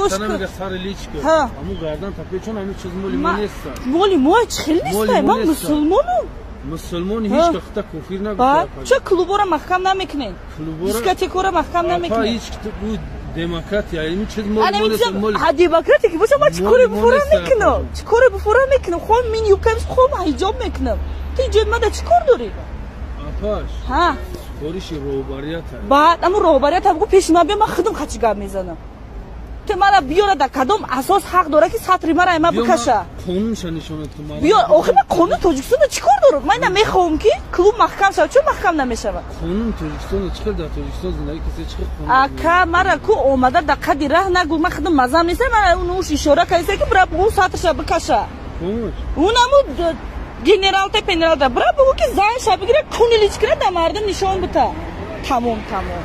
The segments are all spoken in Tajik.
Гӯш сари личка. Аму гардан тапечон ҳамин чиз моли мо нест. Моли мо чӣ хел нест? Ман мусулмонам. Мусулмон ҳеҷ вақт куфр нагуфт. Ча клубора маҳкам намекунед? Дискотекора маҳкам намекунед? Ҳеҷ демократия ин чиз моли мо. Ҳа, демократия ки боша, ман чӣ коре буфора мекунам? Чӣ коре буфора мекунам? Хом мин юкам, хом ҳиҷоб мекунам. Ту иҷод мада чӣ кор дорӣ? Апаш. Ҳа. Супориши роҳбарият. Баъд аму роҳбарият бугу пеши ман биё, ман худам хачи гап мезанам. Ту мара биёра, дар кадом асос ҳақ дора, ки сатри мара ма бикаша? Қонунша нишонат кун. Биё, охир ман қонуни Тоҷикистонро чӣ кор дорам? Ман ина мехоҳам, ки клуб маҳкам шавад. Чун маҳкам намешавад? Қонуни Тоҷикистонро чӣ хел, дар Тоҷикистон зиндагӣ касе чӣ хел қонун? Ака, мара ку омада дар қади раҳ нагу, ман худам мазам неста, мара уш ишора кардиста, ки бира бугу сатрша бикаша. Унаму генералта пенералта бира бугу, ки занша бигира, куни личкира дар мардум нишон бита. Тамом, тамом.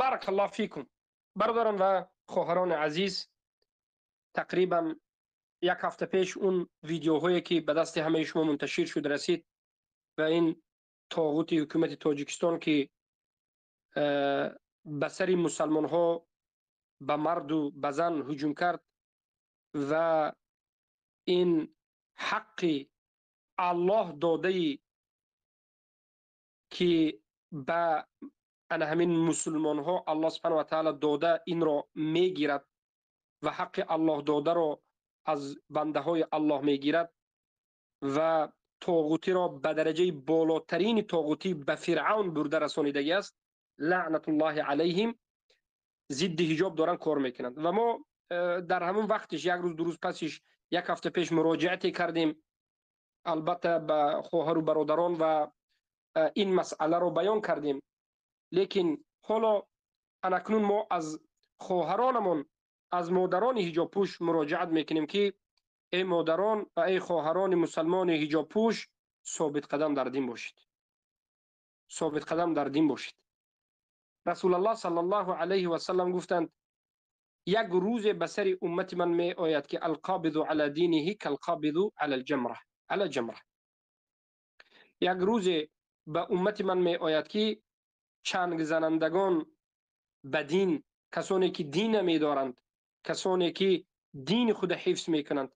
Барак Аллоҳ фикум. Бародарон ва хоҳарони азиз, тақрибан як ҳафта пеш он видеоҳое, ки ба дасти ҳамаи шумо мунташир шуд, расид ва ин тоғути ҳукумати Тоҷикистон, ки ба сари мусалмонҳо, ба марду ба зан ҳуҷум кард ва ин ҳаққи Аллоҳ додаи, ки ба ана ҳамин мусулмонҳо Аллоҳ субҳанаҳу ва таъала дода, инро мегирад ва ҳаққи Аллоҳ додаро аз бандаҳои Аллоҳ мегирад ва тоғутиро ба дараҷаи болотарини тоғутӣ, ба Фиръавн бурда расонидагӣ аст, лаънатуллоҳи алайҳим, зидди ҳиҷоб доранд кор мекунанд. Ва мо дар ҳамон вақтиш, як рӯз, 2 рӯз пасиш, як ҳафта пеш муроҷиате кардем, албатта, ба хоҳару бародарон ва ин масъаларо баён кардем. Лекин ҳоло анакнун мо аз хоҳаронамон, аз модарони ҳиҷобпӯш муроҷиат мекунем, ки эй модарон ва эй хоҳарони мусалмони ҳиҷобпӯш, собитқадам дар дин бошед, собитқадам дар дин бошед. Расулаллоҳ саллаллоҳу алайҳи васаллам гуфтанд: як рӯзе ба сари уммати ман меояд, ки алқобиду ала диниҳи калқобиду ала ҷамра ала ҷамра. Як рӯзе ба уммати ман меояд, ки чангзанандагон ба дин, касоне ки дин намедоранд, касоне ки дини худа ҳифз мекунанд,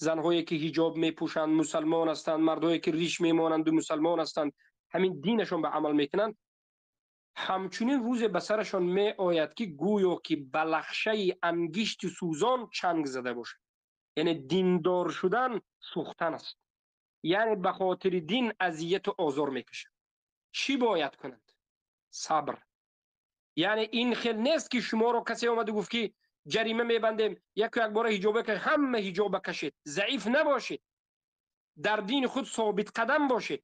занҳое ки ҳиҷоб мепӯшанд, мусалмон ҳастанд, мардҳое ки риш мемонанду мусалмон ҳастанд, ҳамин динашон ба амал мекунанд, ҳамчунин рӯзе ба сарашон меояд, ки гӯё ки ба лахшаи ангишти сӯзон чанг зада бошад. Яъне диндор шудан сӯхтан аст, яъне ба хотири дин азияту озор мекашад. Чӣ бояд кунанд? Сабр. Яъне ин хел нест, ки шуморо касе омаду гуфт, ки ҷарима мебандем, яку якбора ҳиҷоба, ҳама ҳиҷоба кашед. Заиф набошед, дар дини худ собитқадам бошед,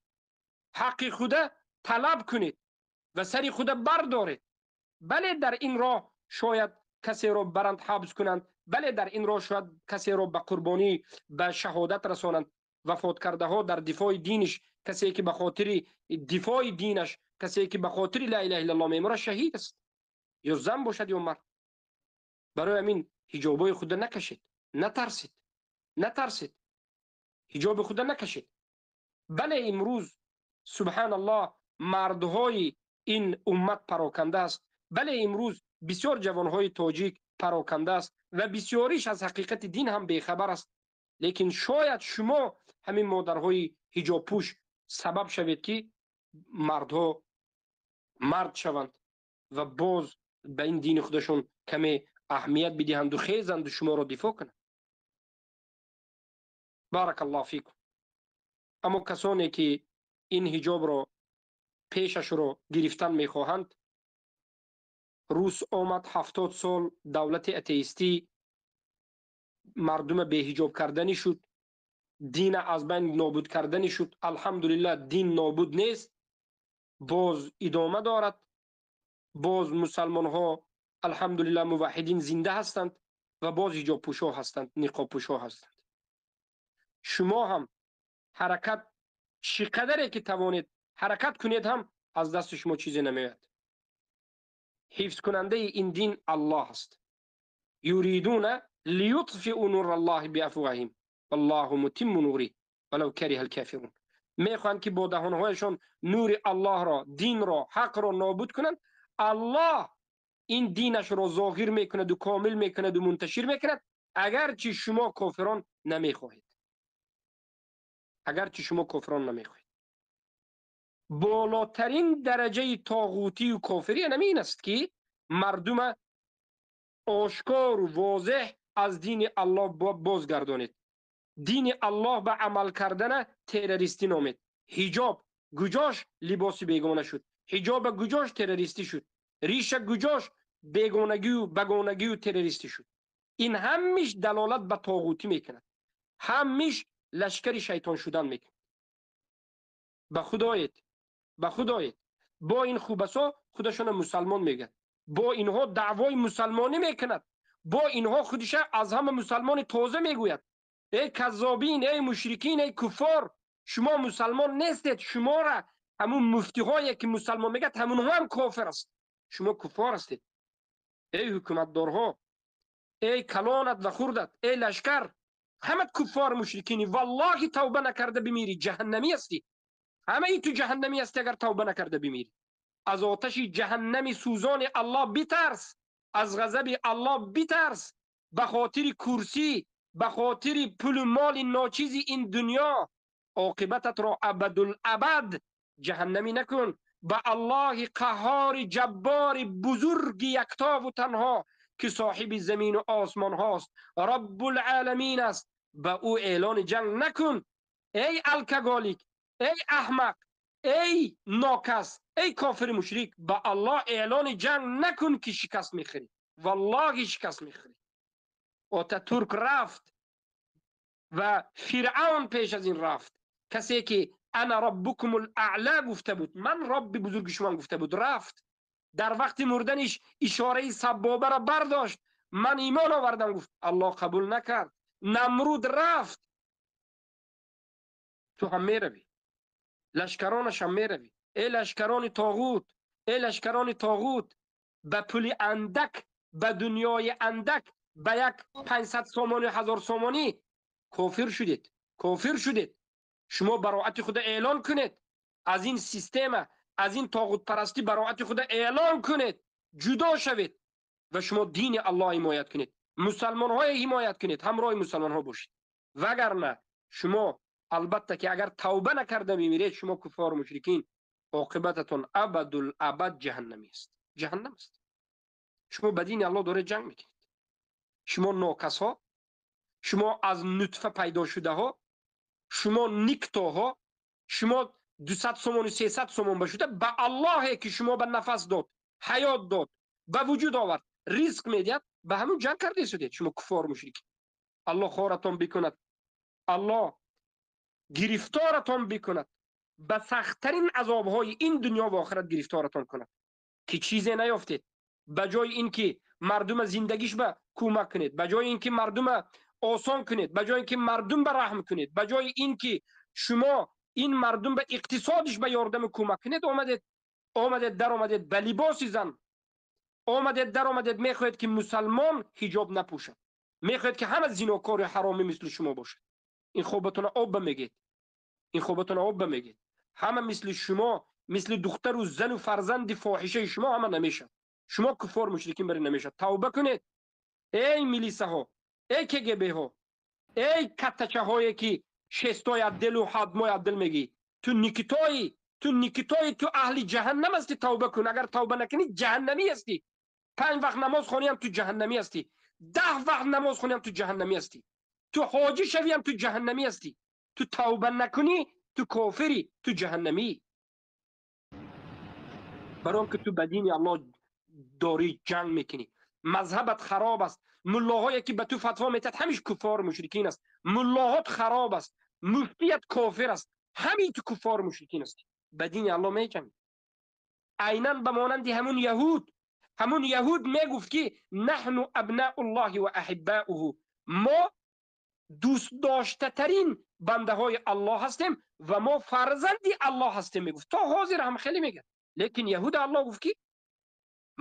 ҳаққи худа талаб кунед ва сари худа бардоред. Бале, дар ин роҳ шояд касеро баранд, ҳабс кунанд. Бале, дар ин роҳ шояд касеро ба қурбонӣ, ба шаҳодат расонанд. Вафоткардаҳо дар дифои диниш, касе ки ба хотири дифои динаш, касе ки ба хотири ла илаҳа иллаллоҳ мемурад, шаҳид аст, ё зан бошад, ё мард. Барои ҳамин ҳиҷобҳои худа накашед, натарсед, натарсед, ҳиҷоби худа накашед. Бале, имрӯз, субҳаналлоҳ, мардҳои ин уммат пароканда аст. Бале, имрӯз бисёр ҷавонҳои тоҷик пароканда аст ва бисёриш аз ҳақиқати дин ҳам бехабар аст. Лекин шояд шумо, ҳамин модарҳои ҳиҷобпӯш, сабаб шавед, ки мардҳо мард шаванд ва боз ба ин дини худашон каме аҳамият бидиҳанду хезанду шуморо дифоъ кунанд. Барак Аллоҳ фикум. Аммо касоне ки ин ҳиҷобро пешашро гирифтан мехоҳанд, рус омад, 70 сол давлати атеистӣ, мардума беҳиҷоб карданӣ шуд, дина аз байн нобуд карданӣ шуд. Алҳамдулиллаҳ, дин нобуд нест, боз идома дорад. Боз мусалмонҳо, алҳамдулиллаҳ, муваҳҳидин зинда ҳастанд ва боз ҳиҷобпӯшо ҳастанд, ниқобпӯшо ҳастанд. Шумо ҳам ҳаракат чӣ қадаре ки тавонед ҳаракат кунед ҳам, аз дасти шумо чизе намеояд. Ҳифзкунандаи ин дин Аллоҳ аст. Юридуна лиютфиу нураллоҳи биафвоҳим валлоҳу мутимму нури валав кариҳа алкофирун. Мехоҳанд, ки бо даҳонҳояшон нури Аллоҳро, динро, ҳақро нобуд кунанд. Аллоҳ. ин динашро зоҳир мекунаду комил мекунаду мунташир мекунад, агарчи шумо кофирон намехоҳед, агарчи шумо кофирон намехоҳед. Болотарин дараҷаи тоғутию кофирӣ ҳамин аст, ки мардума ошкору возеҳ аз дини Аллоҳ бозгардонед, дини Аллоҳ ба амал кардана террористӣ номед. Ҳиҷоб гуҷош либоси бегона шуд, ҳиҷоба гуҷош террористӣ шуд, риша гуҷош бегонагию багонагию террористӣ шуд. Ин ҳамиш далолат ба тоғутӣ мекунад, ҳамиш лашкари шайтон шудан мекунад. Ба худоед, ба худоед. Бо ин хубасо худашона мусалмон мегӯяд, бо инҳо даъвои мусалмонӣ мекунад, бо инҳо худиша аз ҳама мусалмони тоза мегӯяд. Эй каззобин, эй мушрикин, эй куффор, шумо мусалмон нестед. Шумора ҳамун муфтиҳое ки мусалмон мегӯяд, ҳамунҳо ҳам кофир аст. Шумо куффор ҳастед. Эй ҳукуматдорҳо, эй калонат ва хурдат, эй лашкар, ҳамат куффор мушрикини. Валлоҳи тавба накарда бимирӣ, ҷаҳаннамӣ ҳастӣ. Ҳамаи ту ҷаҳаннамӣ ҳастӣ агар тавба накарда бимирӣ. Аз оташи ҷаҳаннами сӯзони Аллоҳ битарс, аз ғазаби Аллоҳ битарс. Ба хотири курсӣ, ба хотири пулу моли ночизи ин дунё оқибататро абадулабад ҷаҳаннамӣ накун. Ба Аллоҳи қаҳҳори ҷаббори бузурги яктову танҳо ки соҳиби замину осмонҳост, Роббулъоламин аст, ба ӯ эълони ҷанг накун. Эй алкоголик, эй аҳмақ, эй нокас, эй кофири мушрик, ба Аллоҳ эълони ҷанг накун ки шикаст мехӯрӣ. Валлоҳи шикаст мехӯрӣ. Отатурк рафт ва Фиръавн пеш аз ин рафт. Касе ки ана роббукумул аъло гуфта буд, ман робби бузурги шумо гуфта буд, рафт. Дар вақти мурданиш ишораи саббобаро бардошт, ман имон овардам гуфт, Аллоҳ қабул накард. Намруд рафт. Ту ҳам меравӣ, лашкаронаш ҳам меравӣ. Эй лашкарони тоғут, эй лашкарони тоғут, ба пули андак, ба дунёи андак, ба як 500 сомонӣ, 1000 сомонӣ кофир шудед, кофир шудед. Шумо бароати худа эълон кунед аз ин система, аз ин тоғутпарастӣ бароати худа эълон кунед, ҷудо шавед ва шумо дини Аллоҳ ҳимоят кунед, мусалмонҳое ҳимоят кунед, ҳамроҳи мусалмонҳо бошед. Вагарна шумо албатта ки агар тавба накарда мемиред, шумо куффору мушрикин, оқибататон абадулабад ҷаҳаннамӣ аст, ҷаҳаннам аст. Шумо ба дини Аллоҳ доред ҷанг мекунед. Шумо нокасҳо, шумо аз нутфа пайдо шудаҳо, шумо никтоҳо, шумо 200 сомону 300 сомон ба шуда ба Аллоҳе ки шумо ба нафас дод, ҳаёт дод, ба вуҷуд овард, ризқ медиҳад, ба ҳамун ҷанг карда истодед. Шумо куффор мушрикин. Аллоҳ хоратон бикунад, Аллоҳ гирифторатон бикунад, ба сахттарин азобҳои ин дунё ва охират гирифторатон кунад ки чизе наёфтед. Ба ҷои ин ки мардума зиндагиш ба кӯмак кунед, ба ҷои ин ки мардума осон кунед, ба ҷои ин ки мардум ба раҳм кунед, ба ҷои ин ки шумо ин мардум ба иқтисодиш ба ёрдаму кӯмак кунед, омадед, омадед, даромадед ба либоси зан, омадед, даромадед, мехоҳед ки мусалмон ҳиҷоб напӯшад, мехоҳед ки ҳама зинокори ҳаромӣ мисли шумо бошад. Ин хобатона об мегед, ин хобатона об мегед. Ҳама мисли шумо, мисли духтару зану фарзанди фоҳишаи шумо ҳама намешавад. Шумо куффор мушрикин бари намешавад. Тавба кунед эй милисаҳо, эй КГБ-ҳо, эй каттачаҳое ки шестой отделу ҳадмой отдел мегӣ. Ту никитоӣ, ту никитоӣ, ту аҳли ҷаҳаннам ҳастӣ. Тавба кун. Агар тавба накунӣ ҷаҳаннамӣ ҳастӣ. 5 вақт намоз хонӣ ҳам ту ҷаҳаннамӣ ҳастӣ, 10 вақт намоз хонӣ ҳам ту ҷаҳаннамӣ ҳастӣ, ту ҳоҷӣ шавӣ ҳам ту ҷаҳаннамӣ ҳастӣ. Ту тавба накунӣ, ту кофирӣ, ту ҷаҳаннамӣ. Барои он ки ту ба дини Аллоҳ дорӣ ҷанг мекунӣ, мазҳабат хароб аст, муллоҳое ки ба ту фатво метиҳад ҳамиш куффор мушрикин аст, муллоҳот хароб аст, муфтият кофир аст, ҳамин ту куффор мушрикин ҳастӣ. Ба дини Аллоҳ меҷангӣ. Айнан ба монанди ҳамун яҳуд. Ҳамун яҳуд мегуфт ки наҳну абнауллоҳи ва аҳиббауҳу, мо дӯстдоштатарин бандаҳои Аллоҳ ҳастем ва мо фарзанди Аллоҳ ҳастем, мегуфт. То ҳозир ҳам хеле мегӯяд. Лекин яҳуда Аллоҳ гуфт ки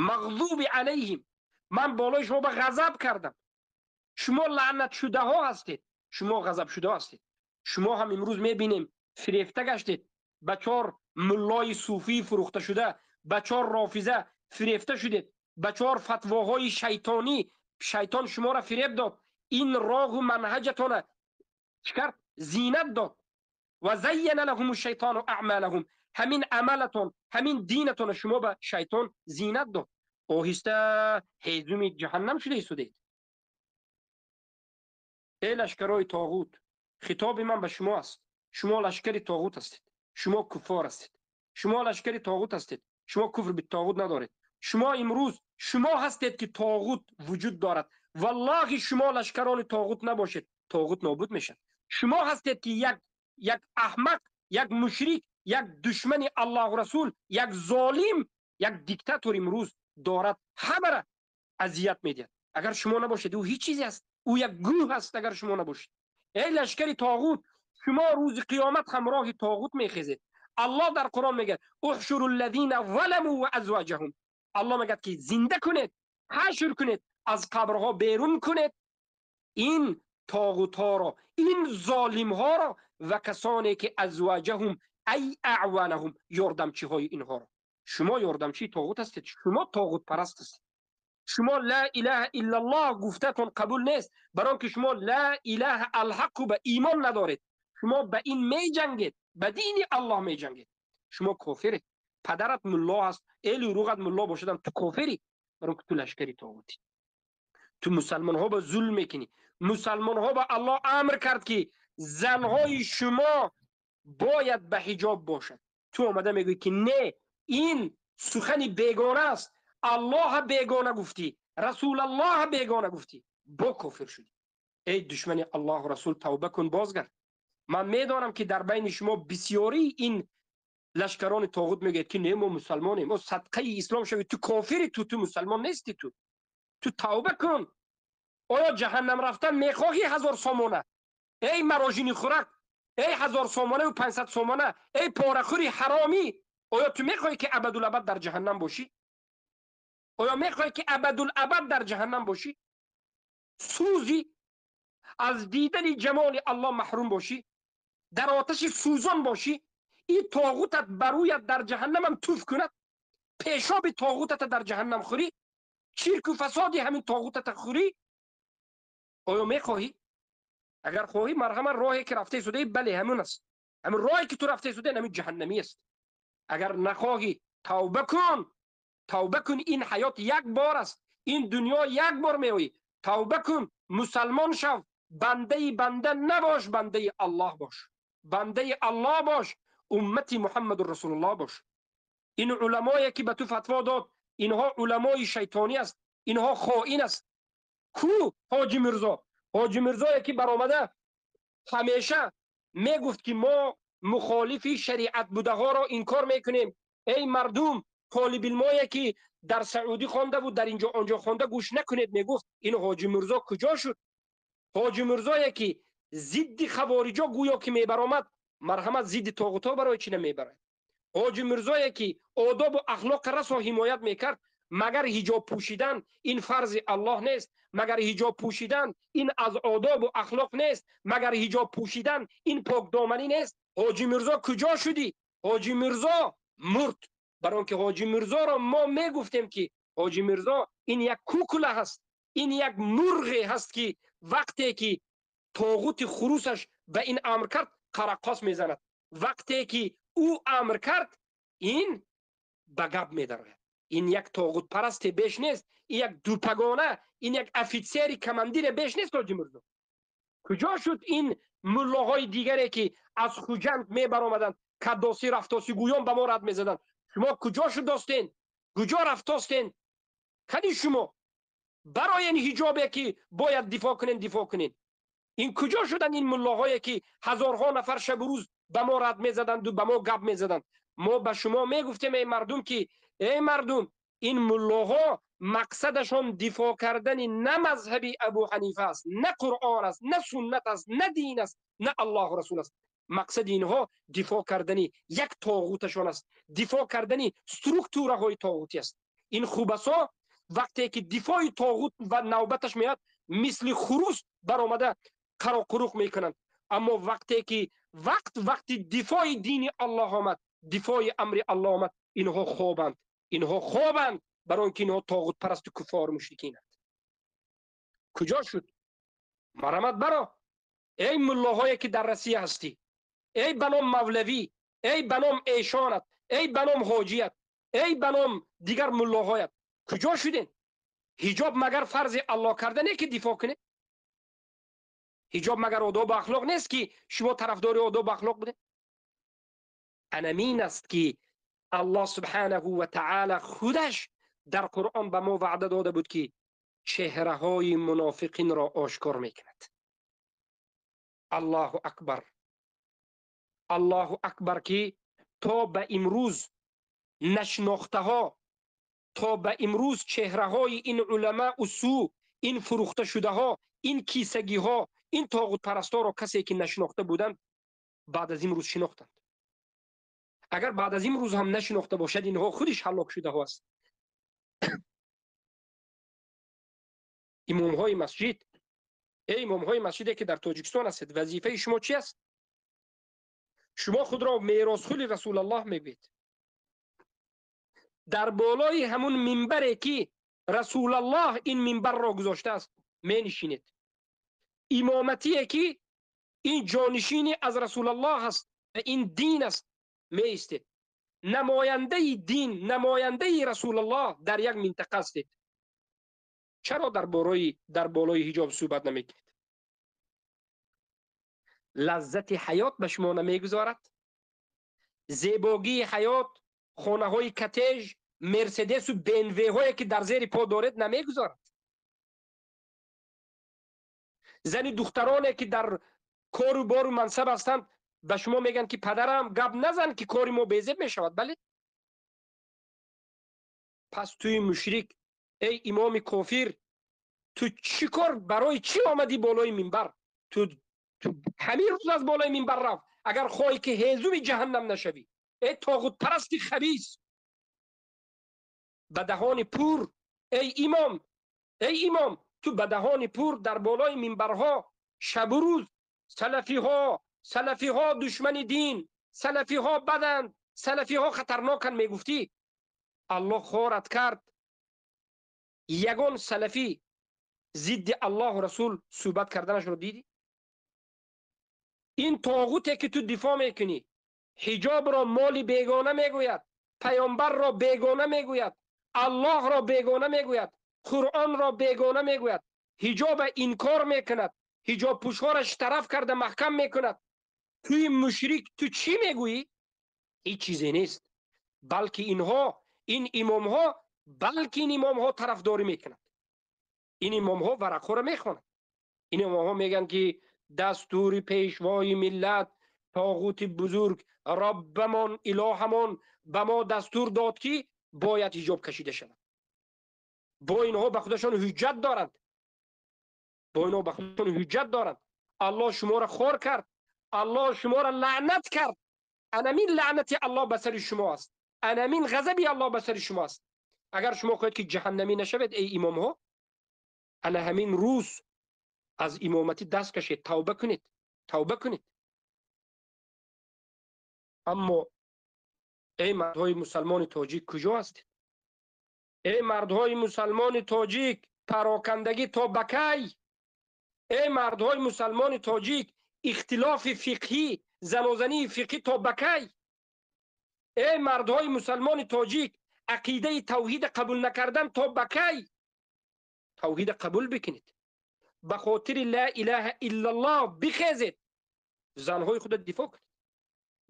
мағзуби алайҳим, ман болои шумо ба ғазаб кардам, шумо лаънатшудаҳо ҳастед, шумо ғазабшуда ҳастед. Шумо ҳам имрӯз мебинем фирефта гаштед, ба 4 муллои суфӣ фурӯхта шуда, ба 4 рофиза фирефта шудед. ба 4 фатвоҳои шайтонӣ шайтон шуморо фиреб дод. Ин роҳу манҳаҷатона чӣ кард? Зинат дод. Ва зайяна лаҳум шайтону аъмалаҳум. Ҳамин амалатон, ҳамин динатона шумо ба шайтон зинат дод. Оҳиста ҳезуми ҷаҳаннам шуда истодед. Эй лашкарои тоғут, хитоби ман ба шумо аст. Шумо лашкари тоғут ҳастед. Шумо куффор ҳастед. Шумо лашкари тоғут ҳастед. Шумо куфр битоғут надоред. Шумо имрӯз шумо ҳастед ки тоғут вуҷуд дорад. Валлоҳи шумо лашкарони тоғут набошед, тоғут нобуд мешавад. Шумо ҳастед ки як аҳмақ, як мушрик, як душмани Аллоҳу Расул, як золим, як диктатор имрӯз дорад ҳамаро азият медиҳад. Агар шумо набошед, ӯ ҳеҷ чизе аст. Ӯ як гӯҳ аст агар шумо набошед. Эй лашкари тоғут, шумо рӯзи қиёмат ҳамроҳи тоғут мехезед. Аллоҳ дар Қуръон мегӯяд: احشروا الذین ظلموا وازواجهم. Аллоҳ мегӯяд ки зинда кунед, ҳашр кунед, аз қабрҳо берун кунед ин тоғутҳоро, ин золимҳоро ва касоне ки ازواجهم ай اعوانهم, ёрдамчиҳои инҳоро. Шумо ёрдамчии тоғут ҳастед, шумо тоғутпараст ҳастед. Шумо ла илаҳа иллаллоҳ гуфтатон қабул нест, барои он ки шумо ла илаҳа алҳаққу ба имон надоред. Шумо ба ин меҷангед, ба дини Аллоҳ меҷангед. Шумо кофиред. Падарат мулло аст, элу руғат мулло бошадам, ту кофирӣ, барои он ки ту лашкари тоғутӣ. Ту мусалмонҳо ба зулм мекунӣ. Мусалмонҳо ба Аллоҳ амр кард ки занҳои шумо бояд ба ҳиҷоб бошад. Ту омада мегӯӣ ки не, ин сухани бегона аст. Аллоҳ бегона гуфтӣ, Расулаллоҳ бегона гуфтӣ, бо кофир шудӣ. Эй душмани Аллоҳу Расул, тавба кун, бозгард. Ман медонам ки дар байни шумо бисёрии ин лашкарони тоғут мегӯяд ки не, мо мусалмонем, мо садқаи ислом шавӣ. Ту кофири, ту мусалмон нести, ту тавба кун. Оё ҷаҳаннам рафтан мехоҳӣ 1000 сомона? Эй марожини хӯрак, эй 1000 сомонаву 500 сомона, эй порахӯри ҳаромӣ, оё ту мехоҳӣ ки абадулабад дар ҷаҳаннам бошӣ? Оё мехоҳӣ ки абадулабад дар ҷаҳаннам бошӣ? Сӯзӣ, аз дидани ҷамоли Аллоҳ маҳрум бошӣ, дар оташи сӯзон бошӣ, ин тоғутат барӯят дар ҷаҳаннамам туф кунад, пешоби тоғутата дар ҷаҳаннам хӯрӣ, чирку фасоди ҳамин тоғутата хӯрӣ. Оё мехоҳӣ? Агар хоҳӣ, марҳамат, роҳе ки рафта истодаӣ, бале, ҳамон аст. Ҳамин роҳе ки ту рафта истодаӣ, ҳамин ҷаҳаннамӣ аст. Агар нахоҳӣ, тавба кун. Тавба кун, ин ҳаёт як бор аст, ин дунё як бор меоӣ. Тавба кун, мусалмон шав, бандаи банда набош, бандаи Аллоҳ бош. Бандаи Аллоҳ бош, уммати Муҳаммаду Расулуллоҳ бош. Ин уламое ки ба ту фатво дод, инҳо уламои шайтонӣ аст, инҳо хоин аст. Ку Ҳоҷи Мирзо? Ҳоҷи Мирзое ки баромада ҳамеша мегуфт ки мо мухолифи шариат будаҳоро инкор мекунем. Эй мардум, толибилмое ки дар Саудӣ хонда буд, дар инҷо онҷо хонда гӯш накунед, мегуфт. Ин Ҳоҷи Мирзо куҷо шуд? Ҳоҷи Мирзое ки зидди хавориҷо гӯё ки мебаромад, марҳамат, зидди тоғутҳо барои чӣ намебарад? Ҳоҷи Мирзое ки одобу ахлоқ расо ҳимоят мекард, магар ҳиҷоб пӯшидан ин фарзи Аллоҳ нест? Магар ҳиҷоб пӯшидан ин аз одобу ахлоқ нест? Магар ҳиҷоб пӯшидан ин покдоманӣ нест? Ҳоҷи Мирзо куҷо шудӣ? Ҳоҷи Мирзо мурд. Барои он ки Ҳоҷи Мирзоро мо мегуфтем ки Ҳоҷи Мирзо ин як кукула ҳаст, ин як мурғе ҳаст ки вақте ки тоғути хурусаш ба ин амр кард, қараққос мезанад. Вақте ки ӯ амр кард, ин ба гап медарояд. Ин як тоғутпарасте беш нест, ин як дупагона, ин як офитсери командире беш нест. Ҳоҷи Мирзо куҷо шуд? Ин муллоҳои дигаре ки аз Хуҷанд мебаромаданд, каддосӣ рафтосӣ гӯён ба мо рад мезаданд, шумо куҷо шудостен? Куҷо рафтостен? Кани шумо барои ин ҳиҷобе ки бояд дифоъ кунен, дифоъ кунен. Ин куҷо шуданд ин муллоҳое ки ҳазорҳо нафар шабу рӯз ба мо рад мезаданду ба мо гап мезаданд? Мо ба шумо мегуфтем, эй мардум, ки эй мардум, ин муллоҳо мақсадашон дифоъ кардани на мазҳаби Абу Ҳанифа аст, на Қуръон аст, на суннат аст, на дин аст, на Аллоҳу Расул аст. Мақсади инҳо дифоъ кардани як тоғуташон аст, дифоъ кардани структураҳои тоғутӣ аст. Ин хубасо вақте ки дифои тоғут ва навбаташ меояд, мисли хурус баромада қароқуруқ мекунанд. Аммо вақте ки вақти дифои дини Аллоҳ омад, дифои амри Аллоҳ омад, инҳо хобанд, инҳо хобанд. Барои он ки инҳо тоғутпарасту куффор мушрикинанд. Куҷо шуд? Марамат баро, эй муллоҳое ки дар Россия ҳастӣ, эй ба ном мавлавӣ, эй ба ном эшонат, эй ба ном ҳоҷият, эй ба ном дигар муллоҳоят, куҷо шудем? Ҳиҷоб магар фарзи Аллоҳ карда не, ки дифоъ кунед? Ҳиҷоб магар одобу ахлоқ нест, ки шумо тарафдори одобу ахлоқ будед? Анамин аст, ки Аллоҳ субҳанаҳу ва таъала худаш дар Қуръон ба мо ваъда дода буд, ки чеҳраҳои мунофиқинро ошкор мекунад. Аллоҳу акбар, Аллоҳу акбар, ки то ба имрӯз нашинохтаҳо, то ба имрӯз чеҳраҳои ин уламау су, ин фурӯхташудаҳо, ин кисагиҳо, ин тоғутпарастҳоро касе ки нашинохта буданд, баъд аз имрӯз шинохтанд. Агар баъд аз имрӯз ҳам нашинохта бошад, инҳо худиш ҳалок шудаҳо аст. Имомҳои масҷид, эй имомҳои масҷиде ки дар Тоҷикистон ҳастед, вазифаи шумо чи аст? Шумо худро меросхули Расулаллоҳ мегӯед. Дар болои ҳамун минбаре ки Расулаллоҳ ин минбарро гузоштааст менишинед. Имоматие ки ин ҷонишини аз Расулаллоҳ аст ва ин дин аст меистед. Намояндаи дин, намояндаи Расулаллоҳ дар як минтақа ҳастед. Чаро дар болои ҳиҷоб суҳбат намекунед? Лаззати ҳаёт ба шумо намегузорад? Зебогии ҳаёт, хонаҳои катеж, мерседесу БМВ-ҳое ки дар зери по доред намегузорад? Зани духтароне ки дар кору бору мансаб ҳастанд ба шумо мегӯянд, ки падарам, гап назан, ки кори мо безеб мешавад. Бале, пас туи мушрик, эй имоми кофир, ту чӣ кор, барои чӣ омадӣ болои минбар? Ту ҳамин рӯз аз болои минбар рафт, агар хоҳӣ ки ҳезуми ҷаҳаннам нашавӣ. Эй тоғутпарасти хабис, ба даҳони пур, эй имом, эй имом, ту ба даҳони пур дар болои минбарҳо шабу рӯз салафиҳо, салафиҳо душмани дин, салафиҳо баданд, салафиҳо хатарноканд мегуфтӣ. Аллоҳ хорат кард. Ягон салафӣ зидди Аллоҳу Расул суҳбат карданашро дидӣ? Ин тоғуте ки ту дифоъ мекунӣ, ҳиҷобро моли бегона мегӯяд, паёмбарро бегона мегӯяд, Аллоҳро бегона мегӯяд, Қуръонро бегона мегӯяд, ҳиҷоба инкор мекунад, ҳиҷобпӯшҳоро тараф карда маҳкам мекунад. Туи мушрик, ту чӣ мегӯӣ? Ҳеҷ чизе нест, балки инҳо, ин имомҳо, балки ин имомҳо тарафдорӣ мекунанд. Ин имомҳо варақҳоро мехонанд. Ин имомҳо мегӯянд, ки дастури пешвои миллат, тоғути бузург, Роббамон, илоҳамон ба мо дастур дод, ки бояд ҳиҷоб кашида шавад. Бо инҳо ба худашон ҳуҷҷат доранд. Бо инҳо ба худашон ҳуҷҷат доранд. Аллоҳ шуморо хор кард, Аллоҳ шуморо лаънат кард. Анамин лаънати Аллоҳ ба сари шумо аст, анамин ғазаби Аллоҳ ба сари шумо аст. Агар шумо хоҳед ки ҷаҳаннамӣ нашавед, эй имомҳо, ана ҳамин рӯз аз имоматӣ даст кашед, тавба кунед, тавба кунед. Аммо эй мардҳои мусалмони тоҷик, куҷо ҳастед? Эй мардҳои мусалмони тоҷик, парокандагӣ то ба кай? Эй мардҳои мусалмони тоҷик, ихтилофи фиқҳӣ, занозании фиқҳӣ то ба кай? Эй мардҳои мусалмони тоҷик, ақидаи тавҳида қабул накардан то ба кай? Тавҳида қабул бикунед, ба хотири ла илаҳа иллаллоҳ бихезед, занҳои худро дифоъ кунед.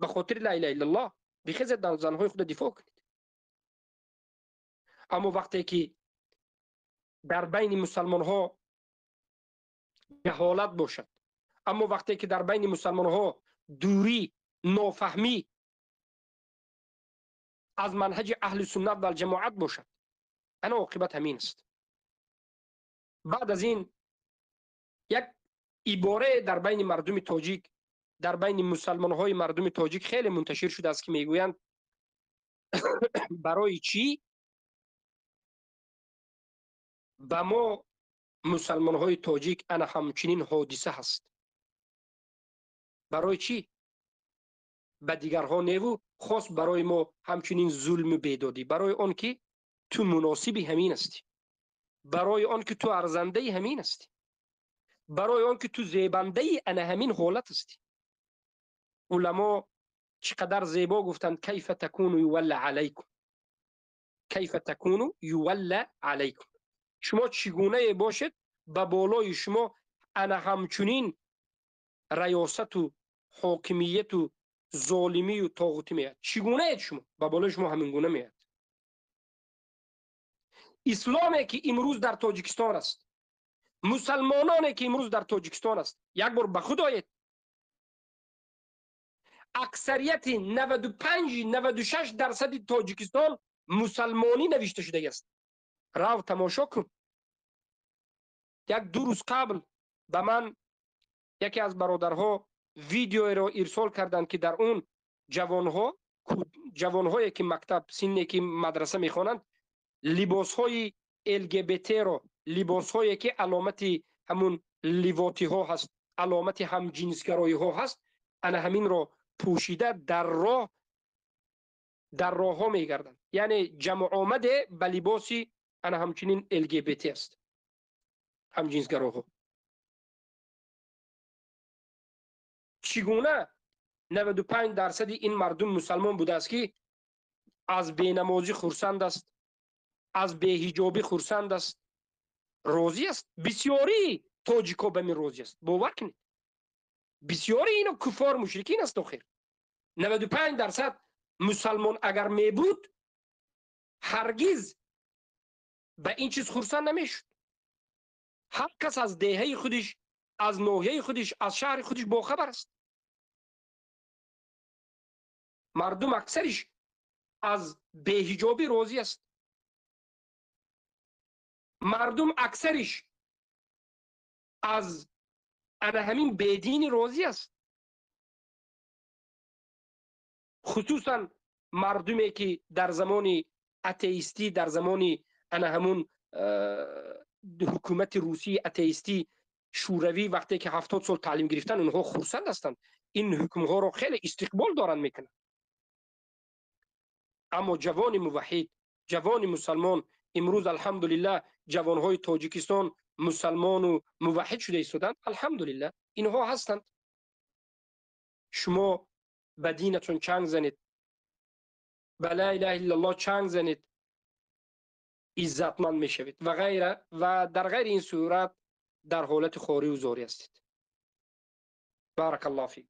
Ба хотири ла илаҳа иллаллоҳ бихезед, занҳои худро дифоъ кунед. Аммо вақте ки дар байни мусалмонҳо ҷаҳолат бошад, аммо вақте ки дар байни мусалмонҳо дурӣ, нофаҳмӣ аз манҳаҷи аҳли суннат валҷамоат бошад, ана оқибат ҳамин аст. Баъд аз ин як иборае дар байни мардуми тоҷик, дар байни мусалмонҳои мардуми тоҷик хеле мунташир шудааст, ки мегӯянд: барои чӣ ба мо мусалмонҳои тоҷик ана ҳамчунин ҳодиса ҳаст? Барои чӣ ба дигарҳо неву хос барои мо ҳамчунин зулму бедодӣ? Барои он ки Ту муносиби ҳамин ҳастӣ, барои он ки ту арзандаи ҳамин ҳастӣ, барои он ки ту зебандаи ана ҳамин ҳолат ҳастӣ. Уламо чӣ қадар зебо гуфтанд: кайфа такуну ювалла алайкум, кайфа такуну ювалла алайкум. Шумо чӣ гунае бошед, ба болои шумо ана ҳамчунин раёсату ҳокимияту золимию тоғутӣ меяд. Чӣ гунаед шумо, ба болои шумо ҳамин гуна меяд. Исломе ки имрӯз дар Тоҷикистон аст, мусалмононе ки имрӯз дар Тоҷикистон аст, як бор ба худ оед. Аксарияти 95-96% Тоҷикистон мусалмонӣ навишта шудагиаст. Рав тамошо кун. Як ду рӯз қабл ба ман яке аз бародарҳо видеоеро ирсол карданд, ки дар он ҷавонҳое ки мактаб, синне ки мадраса мехонанд, либосҳои ЛГБТ-ро, либосҳое ки аломати ҳамун ливотиҳо ҳаст, аломати ҳамҷинсгароиҳо ҳаст, ана ҳаминро пӯшида дар роҳҳо мегарданд. Яъне ҷамъомаде ба либоси ана ҳамчунин ЛГБТ аст, ҳамҷинсгароҳо. Чӣ гуна 95% ин мардум мусалмон будааст, ки аз бенамозӣ хурсанд аст, аз беҳиҷобӣ хурсанд аст, розӣ аст? Бисёри тоҷикҳо ба мин розӣ аст, бовар кунед. Бисёри ино куффор мушрикин аст. Охир 95% мусалмон агар мебуд, ҳаргиз ба ин чиз хурсанд намешуд. Ҳар кас аз деҳаи худиш, аз ноҳияи худиш, аз шаҳри худиш бохабар аст. Мардум аксариш аз беҳиҷобӣ розӣ аст. Мардум аксариш аз ана ҳамин бединӣ розӣ аст. Хусусан мардуме ки дар замони атеистӣ, дар замони ана ҳамун ҳукумати русии атеистӣ шӯравӣ, вақте ки 70 сол таълим гирифтан, онҳо хурсанд ҳастанд, ин ҳукмҳоро хеле истиқбол доранд мекунанд. Аммо ҷавони муваҳҳид, ҷавони мусалмон имрӯз алҳамдулиллаҳ ҷавонҳои Тоҷикистон мусалмону муваҳҳид шуда истоданд. Алҳамдулиллаҳ инҳо ҳастанд. Шумо ба динатон чанг занед, ба ла илаҳа иллаллоҳ чанг занед, иззатманд мешавед ва ғайра. Ва дар ғайри ин сурат дар ҳолати хорию зорӣ ҳастед. Баракаллоҳу фик.